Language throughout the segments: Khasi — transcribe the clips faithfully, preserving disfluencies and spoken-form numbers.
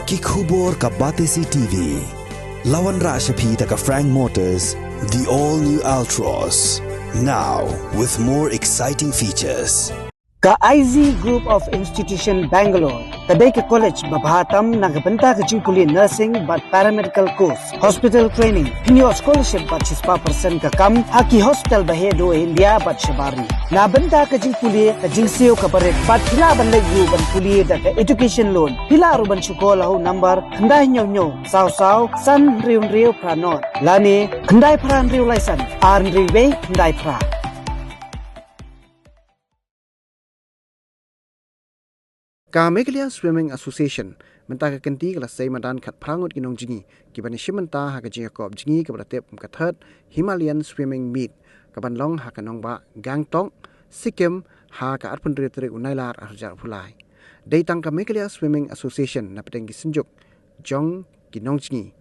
Ki khubor ka Batesi T V. La wanrah sha phi da ka Frank Motors, the all new Altroz. Now with more exciting features. Ka I Z Group of Institution Bangalore ka dei ka college ba bha tam na ka bynta ka jingpule nursing bad paramedical course, hospital training, pynïoh scholarship bad shispah percent ka kam ha ki hospital ba heh duh India bad shabar ri. Na bynta ka jingpule ka jingsiew ka barit bad phi lah ban leit ruh ban pule da ka education loan. Phi lah ruh ban shu call ha u number khyndai hynñiew hynñiew saw saw san hynriew hynriew phra nod lane khyndai phra hynriew lai san ar hynriew wei khyndai phra. Ka Meghalaya Swimming Association mynta ka kynti ka la sei madan khatphra ngut ki nongjngi kiban ïashim bynta ha ka jingïakop jngi kaba la tip kum ka Third Himalayan Swimming Meet kaban long ha ka nongbah Gangtok, Sikkim ha ka arphew hynriew tarik u Nailar arhajar arphew lai. Dei tang ka Meghalaya Swimming Association napdeng ki synjuk jong ki nongjngi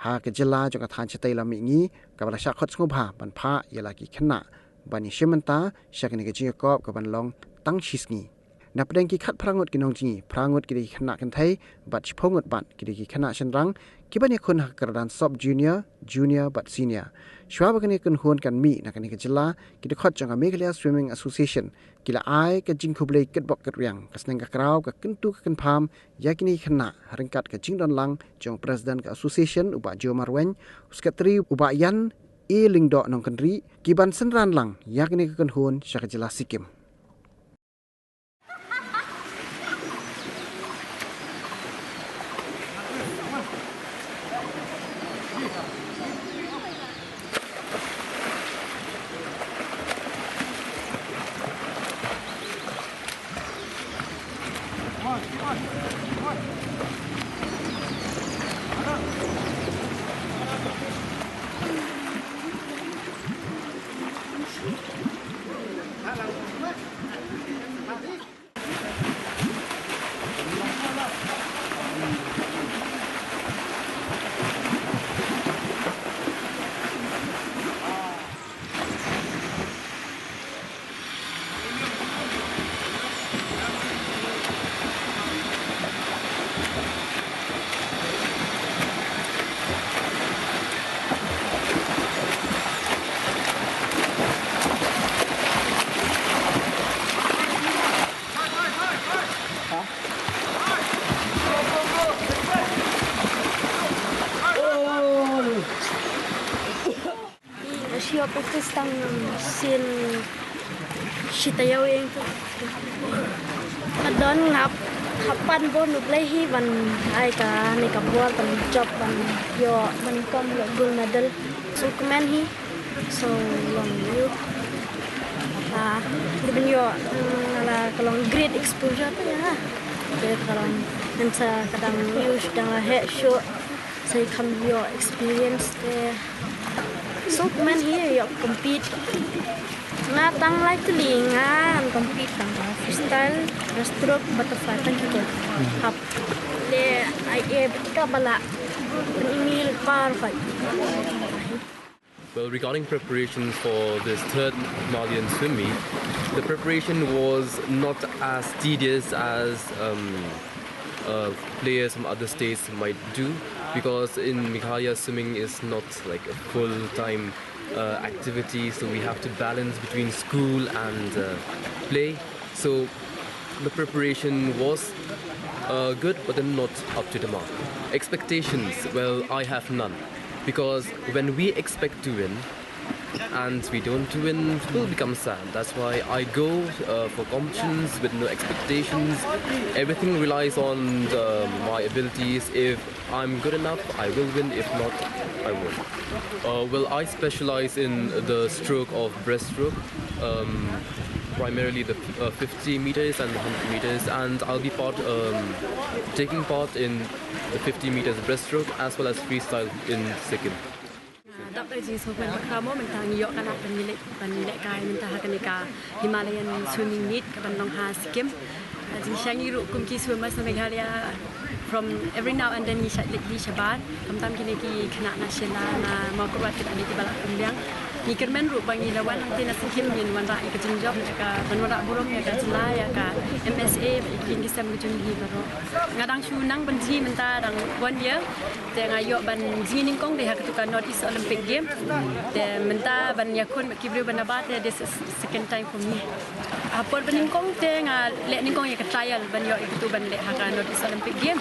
ha ka jylla jong ka thaiñ shatei lam mihngi kaba la shah khot sngewbha ban phah ïa la ki khynnah ban ïashim bynta sha kane ka jingïakop kaban long tang shisngi. Napdeng ki khatphra ngut ki nongjngi, phra ngut ki dei ki khynnah kynthei bad shiphew ngut bad ki dei ki khynnah shynrang kiban ïakhun ha ka kyrdan sub junior, junior bad senior. Shuwa ba kane ka kynhun kan mih na kane ka jylla, ki dkhot jong ka Meghalaya Swimming Association ki la ai ka jingkhublei kitbok kitrwiang, ka sneng ka kraw, ka kyntu ka kynpham ïa kine ki khynnah ha ryngkat ka jingdon lang jong u President ka Association u Bah Joe Marwein, u Secretary u Bah Ïan A Lyngdoh Nongkynrih, kiban synran lang ïa kane ka kynhun sha ka jylla Sikkim. Nga shu ïoh practice tang sien shi taïew ïing tu. Nga don, nga hap pan bun U Blei hi ban ai kane ka bor ban jop ban ïoh ban kum ïoh gold medal. Sngewkmen hi. So long ïa u. Ah, dei ban ïoh, mm, la ka long great exposure te ïa. Te ka long ngan sa ka dang ïa u shu dang la heh shuh. Sa ïa kham ïoh experience te. Sngewkmen hi ïoh compete. Nga tang lai tylli ngan compete tang ka freestyle, breaststroke, butterfly, tang kito. Hap. Le ai e bika bala. Pynimih par pai. Well, regarding preparation for this third Himalayan swim meet, the preparation was not as tedious as, um, uh, players from other states might do, because in Meghalaya, swimming is not like a full-time, uh, activity, so we have to balance between school and, uh, play. So the preparation was, uh, good, but then not up to the mark. Expectations, well, I have none, because when we expect to win and we don't win, we'll become sad. That's why I go, uh, for competitions with no expectations. Everything relies on the, my abilities. If I'm good enough, I will win. If not, I won't. Uh, well, I specialize in the stroke of breaststroke, um, primarily the, uh, fifty meters and the hundred meters, and I'll be part, um, taking part in the fifty meters breaststroke as well as freestyle in Sikkim. Ah, dap da ka jingsngewkmen bakhraw mo mynta ngi ïoh ka lad ban ïaleh, ban ïalehkai mynta ha kane ka Himalayan Swimming Meet kaban long ha Sikkim. Ah, jingshang ngi ruh kum ki swimmers na Meghalaya, from every now and then ngi shait leit hi shabar. Khamtam kine ki khynnah na Shillong, na Mawkyrwat, kine kiba la pynbiang. Ngi kyrmen ruh ba ngi la wan hangtei na Sikkim ngin wanrah ïa ka jingjop, ïa ka ban wanrah burom ïa ka jylla, ïa ka M S A, ïa ki ïing ki sem ka jong ngi baroh. Nga dang shu nang ban jngi mynta dang one year. Te nga ïoh ban jngi nyngkong dei ha katu ka North East Olympic Game. Te mynta ban ïakhun bad ki briew ba nabar te this is second time for me. Ha por ba nyngkong te nga leh nyngkong ïa ka trial ban ïoh ïa katu ban leh ha ka North East Olympic Game.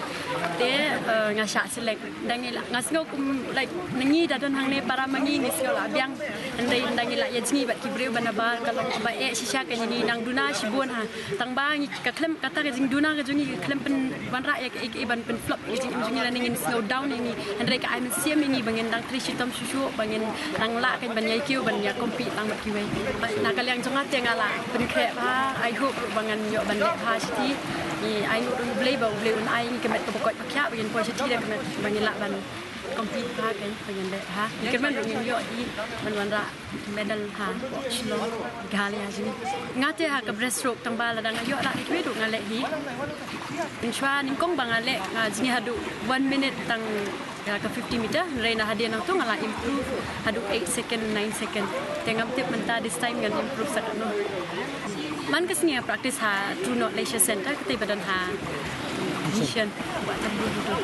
Te eh, nga shah select. Dang ila nga sngew kum, like, na ngi da don hangne para ma ngi, ngi sngew la biang. Hynrei dang ila ïa jngi bad ki briew ba nabar ka long ba eh shisha ka ngi nang duna shibun ha. Tang ba ngi ka khlem kata ka jingduna ka jong ngi ka khlem pynwanrah ïa ka, ïa ka ban pynflop ïa ka jingim jong ngi lane ngin sngew down ïa ngi. Hynrei ka ai mynsiem ïa ngi ba ngin dang trei shitom shuh shuh, ba ngin dang lah kan ban ïai kiew ban ïa compete tang bad kiwei. Bad na ka liang jong nga te nga la pynkhreh bha, I hope ruh ba ngan ïoh ban leh bha shiti. Ngi ai nguh ruh U Blei ba U Blei un ai ngi ka met kaba koit ba khiah ba ngin poi shiti da ka met ba ngin lah ban compete bha kan ba ngin leh bha. Ngi kyrmen ruh ngin ïoh hi ban wanrah medal ha Shillong, Meghalaya jong ngi. Nga te ha ka breaststroke tang ba lada nga ïoh lah da kiwei ruh nga leh hi. Mynshuwa nyngkong ba nga leh nga jngi haduh one minute tang ïa ka fifty meter, hynrei na hadien nangtu nga la improve haduh eight second, nine second. Te ngam tip mynta this time ngan improve sa katno. Man ka sngi nga practice ha True North Leisure Centre, kata ba don ha Mission, Waterloo.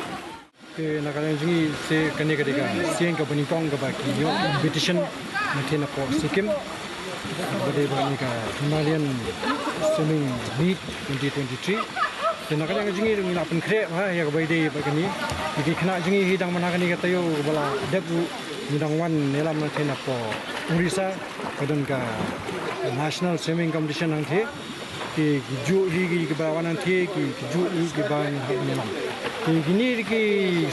Te na ka liang jong ngi, se kane ka dei ka sien kaba nyngkong kaba ki ïoh competition na thie na poh Sikkim. Kaba dei ba kane ka Himalayan Swimming Meet twenty twenty-three. Te na ka liang jong ngi ngi la pynkhreh bha ïa kaba ïadei bad kane. Ki khynnah jong ngi hi dang man ha kane ka taïew kaba la dep ruh ngi dang wan ïalam na thie na poh Orissa, ka don ka National Swimming Competition hangthie. Ki, ki juh hi ki, kiba wan hangthie ki, ki juh hi kiba ngi hap ngi long. Ki, kine ki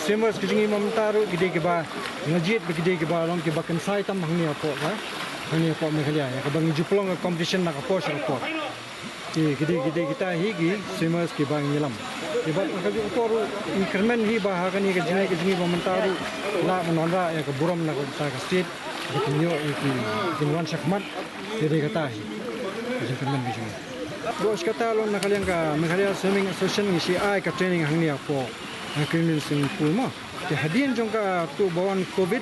swimmers ki jong ngi mynta ruh ki dei kiba nga jied ba ki dei kiba long kiba kynsai tam hangne hapoh ka, hangne hapoh Meghalaya, ïa kaba ngi ju pynlong ka competition na ka por sha ka por. Ki, ki dei, ki dei kita hi ki swimmers kiba ngi lam. Ki bad ha kajuh ka por ruh ngi kyrmen hi ba ha kane ka jingïaid ka jong ngi ba mynta ruh lah ban wanrah ïa ka burom na kata ka state. Ba kin ïoh ïa ki, kin wan shakhmat. Ki dei kata hi ka jingkyrmen ka jong ngi. Baroh shi katta lon na ka liang ka Meghalaya Swimming Association ngi sa ai ka training hangne hapoh, ha Greenland Swimming Pool mo. Te hadien jong kato ba wan covid,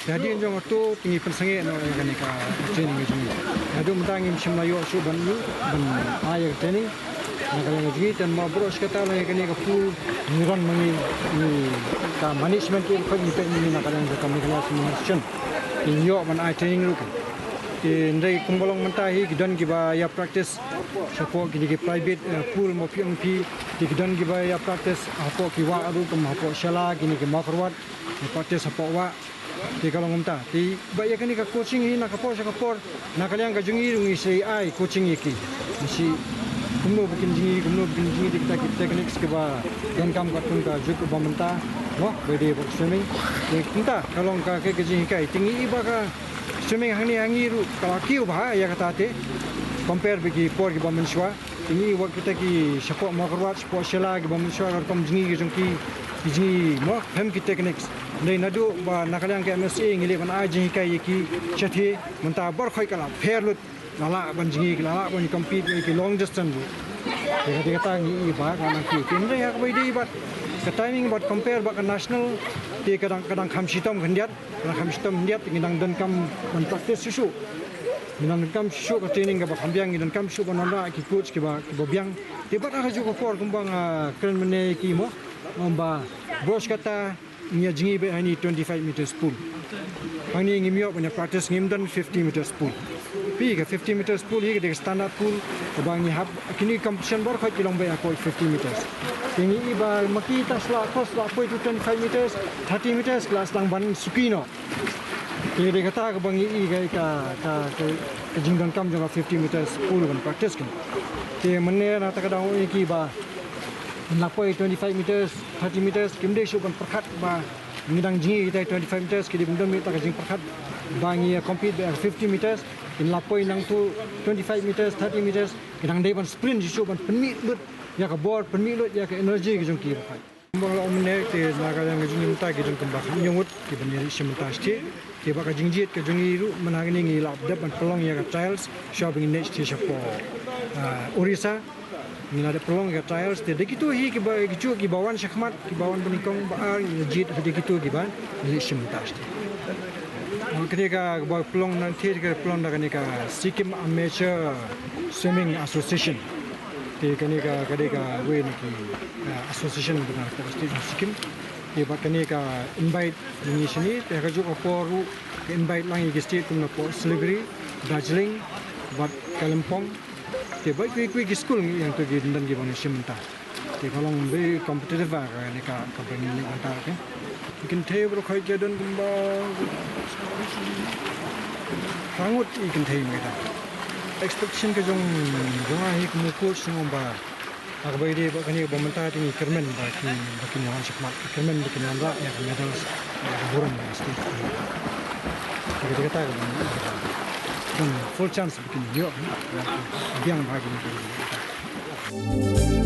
te hadien jong kato te ngi pynsangeh noh ïa kane ka training ka jong ngi. Haduh mynta ngim shym la ïoh shuh ban ïoh ban ai ïa ka training na ka liang ka jong ngi. Te namar baroh shi katta lon ïa kane ka pool ngi run ma ngi, ngi ka management ki ruh ngi peit ma ngi na ka liang jong ka Meghalaya Swimming Association. Ngi ïoh ban ai training ruh. Te hynrei kumba long mynta hi ki don kiba ïa practice shapoh kine ki private, eh, pool mo phi ong phi. Te ki don kiba ïa practice hapoh ki wah ruh kum hapoh Shella kine ki Mawkyrwat, ïa practice hapoh wah. Te ka long kumta. Te ba ïa kane ka coaching hi na ka por sha ka por na ka liang ka jong ngi ruh ngi sa ai coaching ïa ki. Ngi sa kumno ba kin jngi, kumno ba kin jngi, te kita ki techniques kiba donkam katkum ka juk ba mynta. Mo, ba dei ba swimming. Te kumta ka long ka, ka, ka jinghikai. Te ngi i ba ka swimming hangne ha ngi ruh ka la kiew bha ïa kata te compare bad ki por kiba mynshuwa. Te ngi wat kita ki shapoh Mawkyrwat, shapoh Shella kiba mynshuwa ka rukom jngi ki jong ki, ki jngi mo phem ki techniques. Dei naduh ba na ka liang ka M S A ngi leh ban ai jinghikai ïa ki shathie, mynta baroh khoit ka la pher lut. La lah ban jngi, la lah ban compete ïa ki long distance ruh. Te ka dei kata ngi i ba ka nang kiew. Te hynrei ha kaba ïadei bad ka timing bad compare bad ka national, te ka dang, ka dang kham shitom khyndiat. Ngi kham shitom khyndiat, ngi dang donkam ban practice shuh shuh. Ngi dang donkam shuh shuh ka training kaba kham biang, ngi donkam shuh ban wanrah ki coach kiba, kiba biang. Te bad ha kajuh ka por kumba nga kren mynne ïa ki mo, ong ba baroh shi katta ngi ïa jngi beit ha kane twenty-five meters pool. Hangne ngim ïoh ban ïa practice, ngim don fifty meters pool. Phi, ka fifty meters pool hi ka dei ka standard pool kaba ngi hap, kine ki competition baroh khoit ki long beit ha ka fifty meters. Te ngi i ba ma ki ta shu la cross, shu la poi to twenty-five meters, thirty meters, ki la sdang ban suki noh. Te dei kata kaba ngi i ka, ka, ka, ka, ka jingdonkam jong ka fifty meters pool ban practice kane. Te mynne na kata ka daw ngi i ki ba la poi twenty-five meters, thirty meters, kim dei shuh ban pyrkhat ba ngi dang jngi kita twenty-five meters, ki dei ban don beit ta ka jingpyrkhat ba ngi ïa compete beit ha fifty meters, kin la poi nangtu twenty-five meters, thirty meters, ki dang dei ban sprint shuh shuh ban pynmih lut ïa ka bor, pynmih lut ïa ka energy ka jong ki. Kumba nga la ong mynne te na ka liang ka jong ngi mynta ki don kumba kham hynñiew ngut kiban ïa leit shim mynta shatei. Te bad ka jingjied ka jong ngi ruh mynta hangne ngi la dep ban pynlong ïa ka trials shuwa ba ngin leit shatei shapoh, ah, Orissa. Ngi la dep pynlong ïa ka trials te da kito hi kiba, kijuh kiba wan shakhmat, kiba wan banyngkong ba ar, ngi la jied hi da kito kiban ïa leit shim mynta shatei. Kane ka ba pynlong na thied ka pynlong da kane ka Sikkim Amateur Swimming Association. Te kane ka ka dei ka wei na ki, ah, association ba na ka state jong Sikkim. Te bad kane ka invite ïa ngi shane, te ha kajuh ka por ruh ka invite lang ïa ki state kum na Port Siliguri, Darjeeling bad Kalimpong. Te bad kiwei kiwei ki skul ngi ïa to ki dang ki ba ngi shim mynta. Te ka long very competitive ba kane ka ka ba ngi ïa mynta, okay. Ki kynthei baroh khoit ki don kumba phra ngut ki kynthei mynta. Expectation ka jong jong nga hi kum u coach sngewbha. Ha kaba ïadei bad kane ba mynta te ngi kyrmen ba ki ba kin ïa wan shakhmat, kyrmen ba kin wanrah ïa ka medals, ïa ka burom ïa ka state. Te kata kata ka ba ngi don full chance ba kin ïoh, ïa ka biang ba kin ïoh.